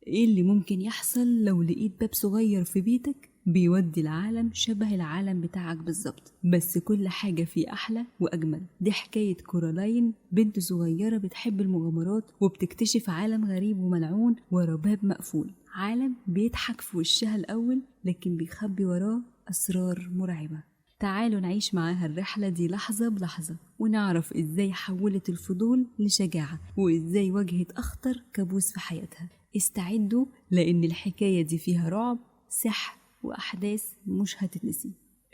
ايه اللي ممكن يحصل لو لقيت باب صغير في بيتك بيودي العالم شبه العالم بتاعك بالظبط، بس كل حاجة فيه أحلى وأجمل؟ دي حكاية كورالاين، بنت صغيرة بتحب المغامرات وبتكتشف عالم غريب وملعون ورا باب مقفول، عالم بيضحك في وشها الأول لكن بيخبي وراه أسرار مرعبة. تعالوا نعيش معاها الرحلة دي لحظة بلحظة ونعرف إزاي حولت الفضول لشجاعة وإزاي واجهت أخطر كابوس في حياتها. استعدوا لأن الحكاية دي فيها رعب، سحر، وأحداث مش هتتنسي.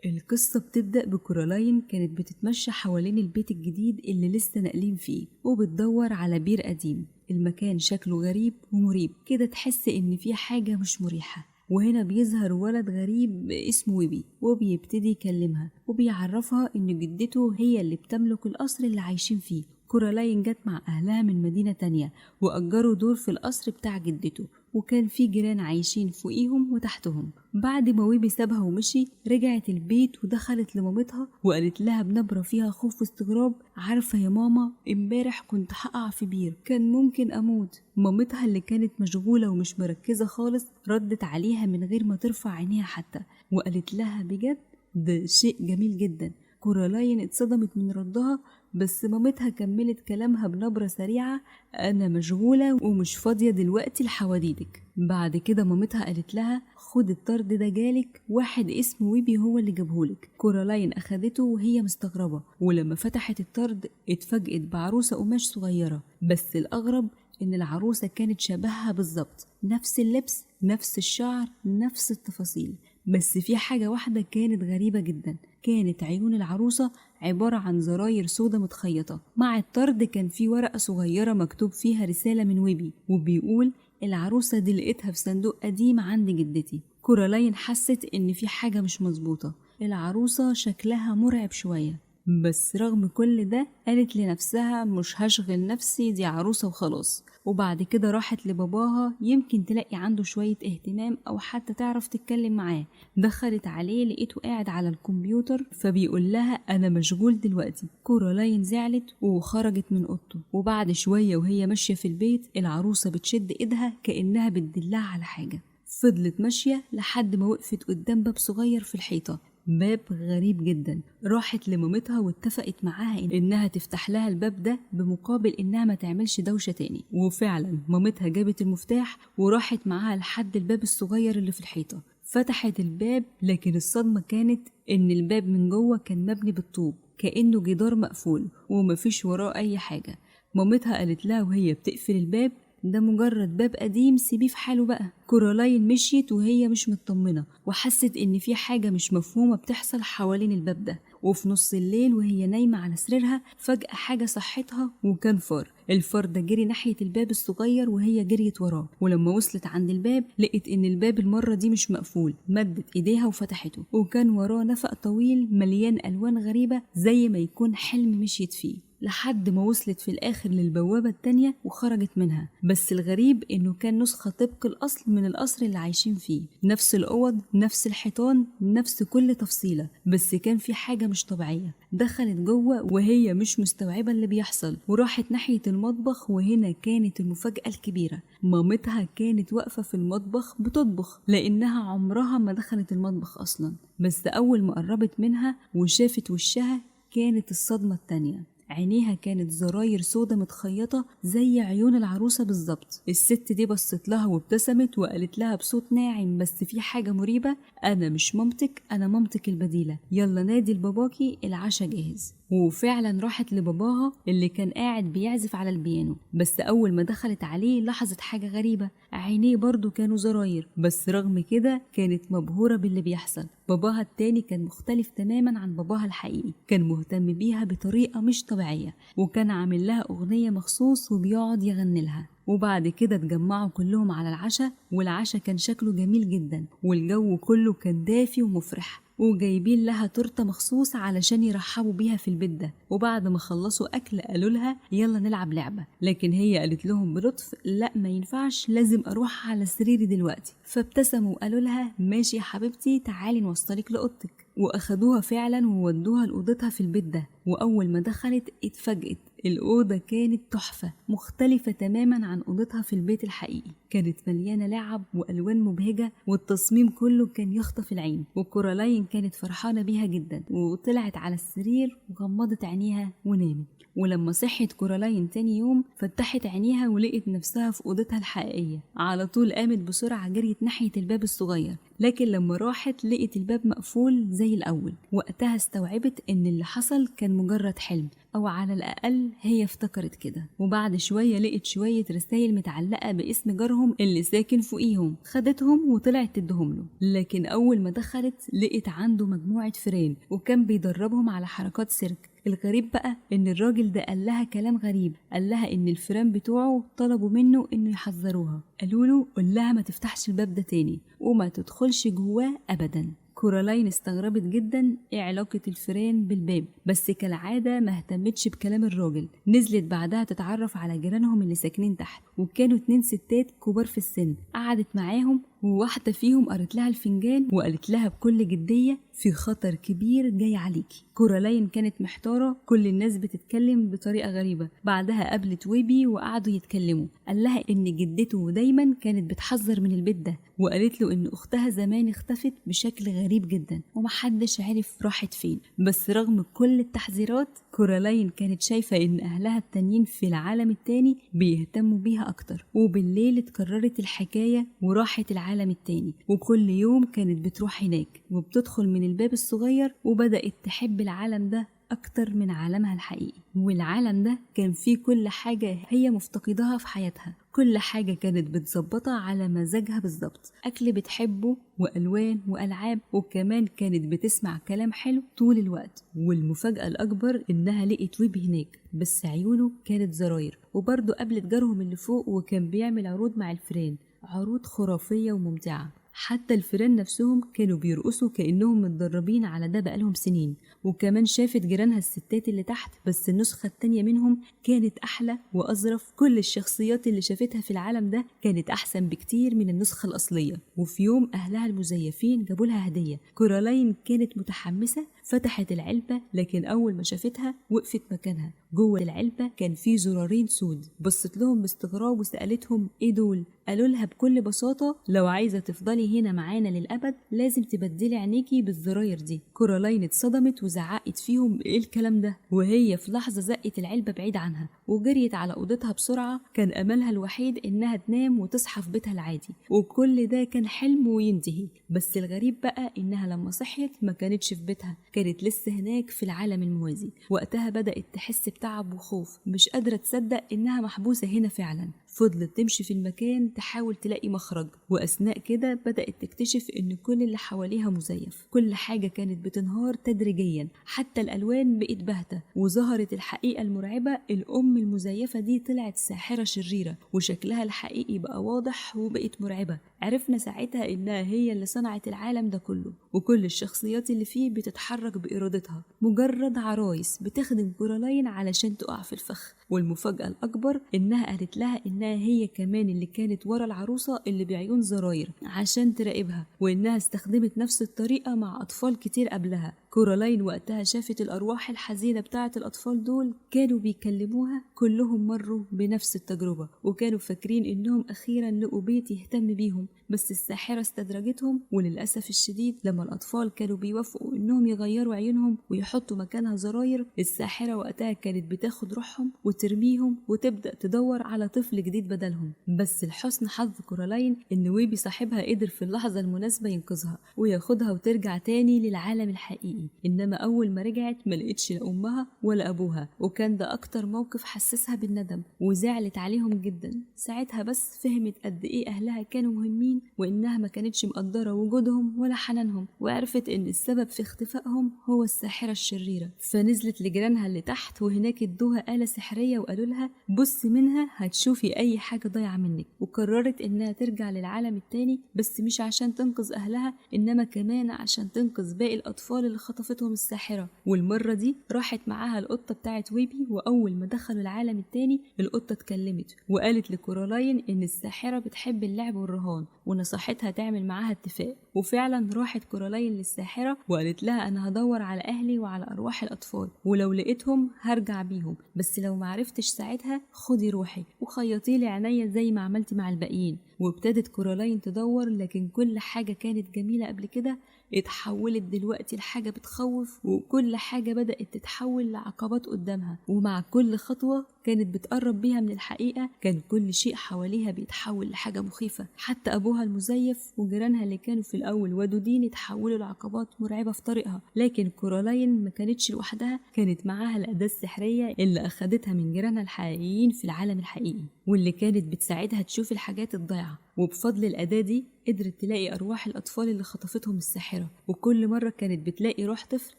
القصة بتبدأ بكورالاين كانت بتتمشى حوالين البيت الجديد اللي لسه ناقلين فيه وبتدور على بير قديم. المكان شكله غريب ومريب كده، تحس إن في حاجة مش مريحة. وهنا بيظهر ولد غريب اسمه ويبي وبيبتدي يكلمها وبيعرفها إن جدته هي اللي بتملك القصر اللي عايشين فيه. كورالاين جت مع أهلها من مدينة تانية وأجروا دور في القصر بتاع جدته، وكان في جيران عايشين فوقيهم وتحتهم. بعد ما ويبي سابها ومشي رجعت البيت ودخلت لمامتها وقالت لها بنبرة فيها خوف واستغراب: عارفة يا ماما، امبارح كنت هقع في بير، كان ممكن أموت. مامتها اللي كانت مشغولة ومش مركزة خالص ردت عليها من غير ما ترفع عينيها حتى وقالت لها: بجد ده شيء جميل جدا. كورالاين اتصدمت من ردها، بس مامتها كملت كلامها بنبرة سريعة: أنا مشغولة ومش فاضية دلوقتي لحواديتك. بعد كده مامتها قالت لها: خد الطرد ده، جالك واحد اسمه ويبي هو اللي جابهولك. كورالاين أخدته وهي مستغربة، ولما فتحت الطرد اتفاجئت بعروسة قماش صغيرة، بس الأغرب إن العروسة كانت شبهها بالظبط، نفس اللبس، نفس الشعر، نفس التفاصيل. بس في حاجة واحدة كانت غريبة جدا، كانت عيون العروسة عبارة عن زراير سودا متخيطة. مع الطرد كان في ورقة صغيرة مكتوب فيها رسالة من ويبي وبيقول: العروسة دي لقيتها في صندوق قديم عند جدتي. كورالاين حست إن في حاجة مش مظبوطة، العروسة شكلها مرعب شوية، بس رغم كل ده قالت لنفسها: مش هشغل نفسي، دي عروسة وخلاص. وبعد كده راحت لباباها يمكن تلاقي عنده شوية اهتمام أو حتى تعرف تتكلم معاه. دخلت عليه لقيته قاعد على الكمبيوتر فبيقول لها: أنا مشغول دلوقتي. كورالاين زعلت وخرجت من أوضته، وبعد شوية وهي ماشية في البيت العروسة بتشد إيدها كأنها بتدلها على حاجة. فضلت ماشية لحد ما وقفت قدام باب صغير في الحيطة، باب غريب جدا. راحت لمامتها واتفقت معاها انها تفتح لها الباب ده بمقابل انها ما تعملش دوشة تاني، وفعلا مامتها جابت المفتاح وراحت معاها لحد الباب الصغير اللي في الحيطة. فتحت الباب، لكن الصدمة كانت ان الباب من جوه كان مبني بالطوب كأنه جدار مقفول ومفيش وراه اي حاجة. مامتها قالت لها وهي بتقفل الباب: ده مجرد باب قديم، سيبيه في حاله بقى. كورالاين مشيت وهي مش مطمنة وحست إن في حاجة مش مفهومة بتحصل حوالين الباب ده. وفي نص الليل وهي نايمة على سريرها فجأة حاجة صحتها، وكان فار. الفار ده جري ناحية الباب الصغير وهي جريت وراه، ولما وصلت عند الباب لقت إن الباب المرة دي مش مقفول. مدت إيديها وفتحته، وكان وراه نفق طويل مليان ألوان غريبة زي ما يكون حلم مشيت فيه، لحد ما وصلت في الآخر للبوابة التانية وخرجت منها. بس الغريب إنه كان نسخة طبق الأصل من القصر اللي عايشين فيه، نفس الأوض، نفس الحيطان، نفس كل تفصيلة، بس كان في حاجة مش طبيعية. دخلت جوه وهي مش مستوعبة اللي بيحصل، وراحت ناحية المطبخ، وهنا كانت المفاجأة الكبيرة. مامتها كانت واقفة في المطبخ بتطبخ، لأنها عمرها ما دخلت المطبخ أصلا. بس أول ما قربت منها وشافت وشها كانت الصدمة التانية. عينيها كانت زراير سودا متخيطة زي عيون العروسة بالظبط. الست دي بصت لها وابتسمت وقالت لها بصوت ناعم بس في حاجة مريبة: أنا مش مامتك، أنا مامتك البديلة، يلا نادي لباباكي، العشاء جاهز. وفعلا راحت لباباها اللي كان قاعد بيعزف على البيانو، بس أول ما دخلت عليه لاحظت حاجة غريبة، عينيه برضو كانوا زراير، بس رغم كده كانت مبهورة باللي بيحصل. باباها التاني كان مختلف تماما عن باباها الحقيقي، كان مهتم بيها بطريقة مش طبيعية، وكان عامل لها أغنية مخصوص وبيقعد يغني لها. وبعد كده اتجمعوا كلهم على العشاء، والعشاء كان شكله جميل جدا، والجو كله كان دافي ومفرح، وجايبين لها تورته مخصوص علشان يرحبوا بيها في البيت ده. وبعد ما خلصوا اكل قالوا لها يلا نلعب لعبه، لكن هي قالت لهم بلطف: لا ما ينفعش، لازم اروح على سريري دلوقتي. فابتسموا وقالوا لها ماشي يا حبيبتي، تعالي نوصلك لاوضتك. واخدوها فعلا وودوها لاوضتها في البيت ده. واول ما دخلت اتفاجئت الأوضة كانت تحفة، مختلفة تماما عن أوضتها في البيت الحقيقي. كانت مليانة لعب وألوان مبهجة، والتصميم كله كان يخطف العين. وكورالاين كانت فرحانة بيها جدا، وطلعت على السرير وغمضت عينيها ونامت. ولما صحت كورالاين تاني يوم فتحت عينيها ولقت نفسها في أوضتها الحقيقية. على طول قامت بسرعة جريت ناحية الباب الصغير، لكن لما راحت لقت الباب مقفول زي الأول. وقتها استوعبت إن اللي حصل كان مجرد حلم، أو على الأقل هي افتكرت كده. وبعد شوية لقت شوية رسايل متعلقة باسم جارهم اللي ساكن فوقيهم، خدتهم وطلعت تديهم له. لكن أول ما دخلت لقت عنده مجموعة فيران، وكان بيدربهم على حركات سيرك. الغريب بقى إن الراجل ده قال لها كلام غريب، قال لها إن الفيران بتوعه طلبوا منه إنه يحذروها، قالوا له قول لها ما تفتحش الباب ده تاني وما تدخلش جواه أبدا. كورالاين استغربت جدا ايه علاقة الفيران بالباب، بس كالعادة ما اهتمتش بكلام الراجل. نزلت بعدها تتعرف على جيرانهم اللي ساكنين تحت، وكانوا 2 ستات كبار في السن. قعدت معاهم، وواحدة فيهم قرت لها الفنجان وقالت لها بكل جدية في خطر كبير جاي عليكي. كورالاين كانت محتارة، كل الناس بتتكلم بطريقة غريبة. بعدها قابلت ويبي وقعدوا يتكلموا، قال لها إن جدته دايما كانت بتحذر من البيت ده، وقالت له إن أختها زمان اختفت بشكل غريب جدا ومحدش عرف راحت فين. بس رغم كل التحذيرات كورالاين كانت شايفة إن أهلها التانيين في العالم التاني بيهتموا بيها أكتر. وبالليل اتكررت الحكاية وراحت العالم التاني، وكل يوم كانت بتروح هناك وبتدخل من الباب الصغير، وبدأت تحب العالم ده أكتر من عالمها الحقيقي. والعالم ده كان فيه كل حاجة هي مفتقداها في حياتها، كل حاجة كانت بتظبطها على مزاجها بالظبط، أكل بتحبه وألوان وألعاب، وكمان كانت بتسمع كلام حلو طول الوقت. والمفاجأة الأكبر إنها لقت ويب هناك، بس عيونه كانت زراير. وبرضه قابلت جارهم اللي فوق، وكان بيعمل عروض مع الفيران، عروض خرافية وممتعة. حتى الفيران نفسهم كانوا بيرقصوا كأنهم متدربين على ده بقالهم سنين. وكمان شافت جيرانها الستات اللي تحت، بس النسخة التانية منهم كانت أحلى وأظرف. كل الشخصيات اللي شافتها في العالم ده كانت أحسن بكتير من النسخة الأصلية. وفي يوم أهلها المزيفين جابوا لها هدية، كورالاين كانت متحمسة، فتحت العلبة، لكن أول ما شافتها وقفت مكانها. جوه العلبة كان في زرارين سود، بصت لهم باستغراب وسألتهم إيه دول؟ قالوا لها بكل بساطة لو عايزة تفضلي هنا معانا للأبد لازم تبدلي عينيكي بالزراير دي. كورالاين اتصدمت وزعقت فيهم إيه الكلام ده، وهي في لحظة زقت العلبة بعيد عنها وجريت على أوضتها بسرعة. كان أملها الوحيد إنها تنام وتصحى في بيتها العادي، وكل ده كان حلم وينتهي. بس الغريب بقى إنها لما صحيت ما كانتش في بيتها، كانت لسه هناك في العالم الموازي. وقتها بدأت تحس بتعب وخوف، مش قادرة تصدق إنها محبوسة هنا فعلا. فضلت تمشي في المكان تحاول تلاقي مخرج، وأثناء كده بدأت تكتشف إن كل اللي حواليها مزيف، كل حاجة كانت بتنهار تدريجيا، حتى الألوان بقت باهتة. وظهرت الحقيقة المرعبة، الأم المزيفة دي طلعت ساحرة شريرة، وشكلها الحقيقي بقى واضح وبقت مرعبة. عرفنا ساعتها إنها هي اللي صنعت العالم ده كله، وكل الشخصيات اللي فيه بتتحرك بإرادتها، مجرد عرايس بتخدم كورالاين علشان تقع في الفخ. والمفاجأة الأكبر إنها قالت لها إنها هي كمان اللي كانت ورا العروسة اللي بعيون زراير عشان تراقبها، وإنها استخدمت نفس الطريقة مع أطفال كتير قبلها. كورالاين وقتها شافت الأرواح الحزينة بتاعة الأطفال دول كانوا بيكلموها، كلهم مروا بنفس التجربة، وكانوا فاكرين إنهم أخيرا لقوا بيت يهتم بيهم، بس الساحرة استدرجتهم. وللأسف الشديد لما الأطفال كانوا بيوافقوا إنهم يغيروا عيونهم ويحطوا مكانها زراير، الساحرة وقتها كانت بتاخد روحهم وترميهم وتبدأ تدور على طفل جديد بدلهم. بس لحسن حظ كورالاين إن ويبي صاحبها قدر في اللحظة المناسبة ينقذها وياخدها وترجع تاني للعالم الحقيقي. إنما أول ما رجعت ما لقتش لا أمها ولا أبوها، وكان ده أكتر موقف حسسها بالندم وزعلت عليهم جدا. ساعتها بس فهمت قد إيه أهلها كانوا مهمين، وإنها ما كانتش مقدرة وجودهم ولا حنانهم، وعرفت إن السبب في اختفائهم هو الساحرة الشريرة. فنزلت لجيرانها اللي تحت، وهناك ادوها آلة سحرية وقالوا لها بصي منها هتشوفي أي حاجة ضايعة منك. وقررت إنها ترجع للعالم التاني، بس مش عشان تنقذ أهلها، إنما كمان عشان تنقذ باقي الأطفال اللي خطفتهم الساحرة، والمرة دي راحت معاها القطة بتاعت ويبي. وأول ما دخلوا العالم التاني القطة اتكلمت وقالت لكورالاين إن الساحرة بتحب اللعب والرهان، ونصحتها تعمل معاها اتفاق. وفعلا راحت كورالاين للساحرة وقالت لها أنا هدور على أهلي وعلى أرواح الأطفال، ولو لقيتهم هرجع بيهم، بس لو معرفتش ساعتها خدي روحي وخيطي لي عينيا زي ما عملتي مع الباقيين. وابتدت كورالاين تدور، لكن كل حاجة كانت جميلة قبل كده اتحولت دلوقتي لحاجة بتخوف، وكل حاجة بدأت تتحول لعقبات قدامها، ومع كل خطوة كانت بتقرب بيها من الحقيقة كان كل شيء حواليها بيتحول لحاجة مخيفة. حتى أبوها المزيف وجيرانها اللي كانوا في الأول ودودين اتحولوا لعقبات مرعبة في طريقها. لكن كورالاين ما كانتش لوحدها، كانت معاها الأداة السحرية اللي أخدتها من جيرانها الحقيقيين في العالم الحقيقي، واللي كانت بتساعدها تشوف الحاجات الضايعة. وبفضل الأداة دي قدرت تلاقي أرواح الأطفال اللي خطفتهم الساحرة، وكل مرة كانت بتلاقي روح طفل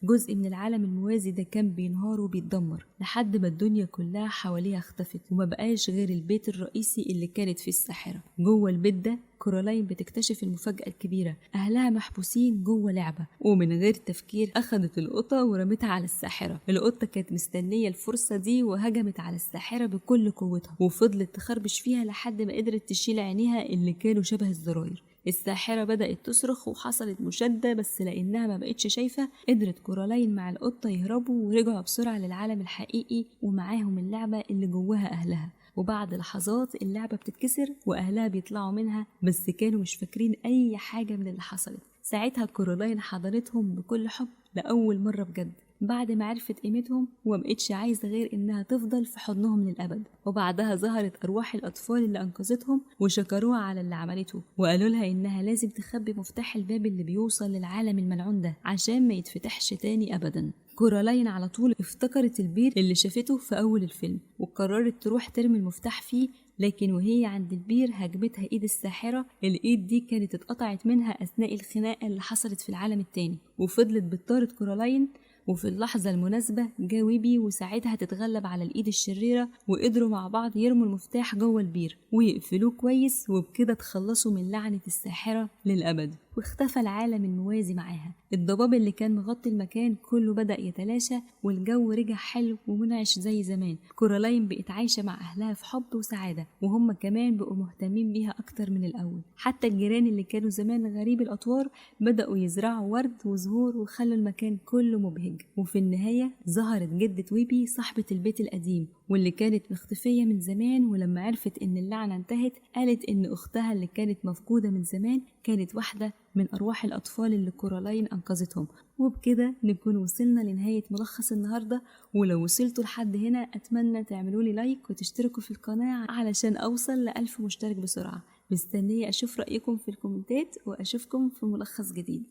جزء من العالم الموازي ده كان بينهار وبيتدمر، لحد ما الدنيا كلها حواليها اختفت وما بقاش غير البيت الرئيسي اللي كانت فيه الساحرة. جوه البيت ده كورالاين بتكتشف المفاجأة الكبيرة، أهلها محبوسين جوه لعبة. ومن غير تفكير أخدت القطة ورمتها على الساحرة. القطة كانت مستنية الفرصة دي وهجمت على الساحرة بكل قوتها، وفضلت تخربش فيها لحد ما قدرت تشيل عينيها اللي كانوا شبه الزراير. الساحرة بدأت تصرخ وحصلت مشادة، بس لأنها ما بقتش شايفة قدرت كورالاين مع القطة يهربوا ورجعوا بسرعة للعالم الحقيقي ومعاهم اللعبة اللي جواها أهلها. وبعد لحظات اللعبة بتتكسر وأهلها بيطلعوا منها، بس كانوا مش فاكرين أي حاجة من اللي حصلت. ساعتها كورالاين حضنتهم بكل حب لأول مرة بجد بعد ما عرفت قيمتهم، ومبقتش عايزة غير إنها تفضل في حضنهم للأبد. وبعدها ظهرت أرواح الأطفال اللي أنقذتهم وشكروها على اللي عملته، وقالوا لها إنها لازم تخبي مفتاح الباب اللي بيوصل للعالم الملعون ده عشان ما يتفتحش تاني أبدا. كورالاين على طول افتكرت البير اللي شافته في أول الفيلم وقررت تروح ترمي المفتاح فيه، لكن وهي عند البير هجمتها ايد الساحرة. الايد دي كانت اتقطعت منها أثناء الخناقة اللي حصلت في العالم التاني، وفضلت بتطارد كورالاين. وفي اللحظة المناسبة جا ويبي وساعدها تتغلب على الإيد الشريرة، وقدروا مع بعض يرموا المفتاح جوه البير ويقفلوه كويس، وبكده تخلصوا من لعنة الساحرة للأبد. واختفى العالم الموازي معاها. الضباب اللي كان مغطي المكان كله بدأ يتلاشى، والجو رجع حلو ومنعش زي زمان. كورالاين بقت عايشة مع أهلها في حب وسعادة، وهم كمان بقوا مهتمين بيها أكتر من الأول. حتى الجيران اللي كانوا زمان غريب الأطوار بدأوا يزرعوا ورد وزهور وخلوا المكان كله مبهج. وفي النهاية ظهرت جدة ويبي صاحبة البيت القديم واللي كانت مختفية من زمان، ولما عرفت إن اللعنة انتهت قالت إن أختها اللي كانت مفقودة من زمان كانت واحدة من أرواح الأطفال اللي كورالاين أنقذتهم. وبكده نكون وصلنا لنهاية ملخص النهاردة، ولو وصلتوا لحد هنا أتمنى تعملوا لي like وتشتركوا في القناة علشان أوصل ل1000 مشترك بسرعة. مستنية أشوف رأيكم في الكومنتات وأشوفكم في ملخص جديد.